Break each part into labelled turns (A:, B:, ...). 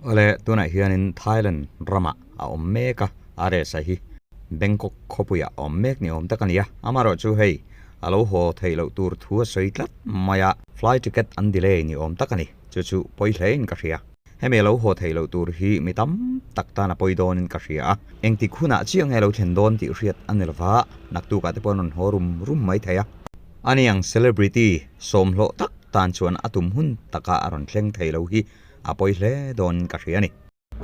A: Awle, tunah hianin Thailand ramah a awm mek a, RSA hi Bangkok khawpuiah a awm mek ni awm tak a ni a. Amaherawhchu hei a lo haw theih loh tur thu a sawi tlat mai a, flight ticket an delay ni awm tak a ni. Chu chu pawi hlein ka hria. Hemi a lo haw theih loh tur hi mi tam tak tan a pawi dawnin ka hria a. Engtik hunah chiah nge lo thlen dawn tih hriat a ni lova, naktukah te pawh an rawn haw rum rum mai thei a. Ani ang celebrity sawmhlawh tak tan chuan a tum hun taka a rawn thleng thei lo hi a pawi hle dawnin ka hria a ni.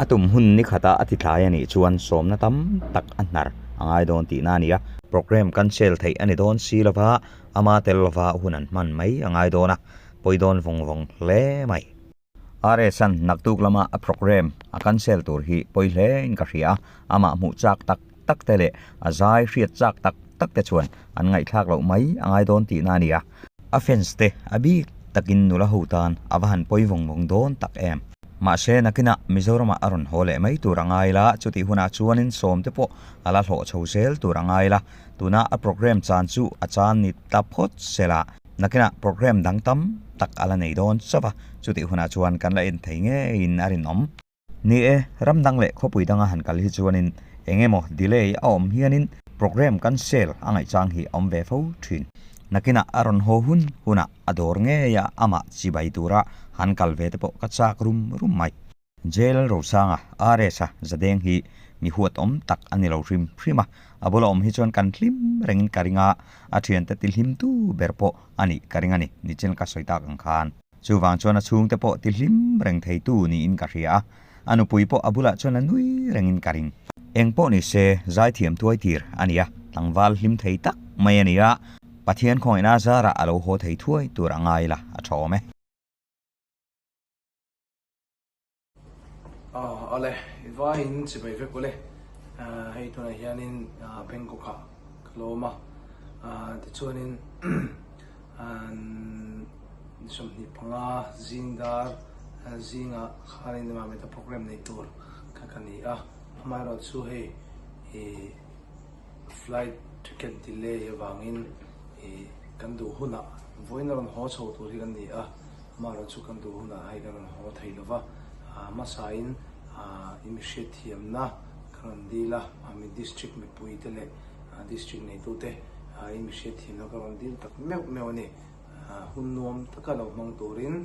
A: A tum hun ni khata a ti tlai a nih chuan sawmna tam tak a hnar a ngai dawn tihna a ni a. Programme cancel theih a ni dawn si lova, ama tel lova hun an hman mai a ngai dawn a, pawi dawn vawng vawng hle mai. RS-a'n naktuk lama a programme a cancel tur hi pawi hlein ka hria a, amah hmuh chak tak tak te leh a zai hriat chak tak tak te chuan an ngaihthlak loh mai a ngai dawn tihna a ni a. A fans te a bik takin nula ho tan a va han pawi vawng vawng dawn tak em. Mahse nakinah Mizoramah a rawn haw leh mai tur a ngai la, chutih hunah chuanin sawm te pawh a la hlawh chho zel tur a ngai la, tuna a programme chan chu a chan ni ta phawt sela. Nakinah programme dang tam tak a la nei dawn chauh a, chutih hunah chuan kan la en thei ngeiin a rinawm. Ni e, ram dang leh khawpui danga han kal hi chuanin eng emaw delay a awm hianin programme cancel a ngaihchang hi a awm ve fo thin. Nakinah a rawn haw hun hunah a dawr ngeia amah chibai tura han kal ve te pawh ka chak rum rum mai. Jail Rosanga, RS-a zadeng hi mi huat awm tak a ni lo hrim hrim a, a bula awm hi chuan kan hlim rengin ka ring a, a thiante ti hlimtu ber pawh a nih ka ring a ni, nichin ka sawi tak ang khan. Chuvang chuan a chhungte pawh ti hlim reng theitu niin ka hria a, a nupui pawh a bulah chuan a nui rengin ka ring. Eng pawh ni se, zaithiam tuai tir a ni a, tlangval hlim thei tak mai a ni a, Pathian khawngaihna zarah a lo haw thei thuai tur a ngai la, a tha awm e.
B: Awle, i vaiin chibai vek ule. Hei tunah hianin Bangkok ah ka lo awm a, tichuanin 25 zingdar zingah khanin Mamita program nei tur kha ka ni a, amaherawhchu hei ih flight ticket delay avangin ih kan duh hunah vawiin a rawn haw chho tur hi kan ni a. Amaherawh chu kan duh hunah hei kan rawn haw thei lo va, hmasain i mi hriatthiamna kan rawn dil a, mi district mipuite leh district neitute i mi hriatthiamna kan rawn dil tak meuh meuh a ni. Hun nuam taka lo hmang turin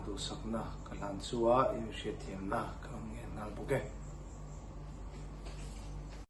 B: duhsakna ka hlan chu a, i mi hriatthiamna ka rawn ngen nghal bawk e.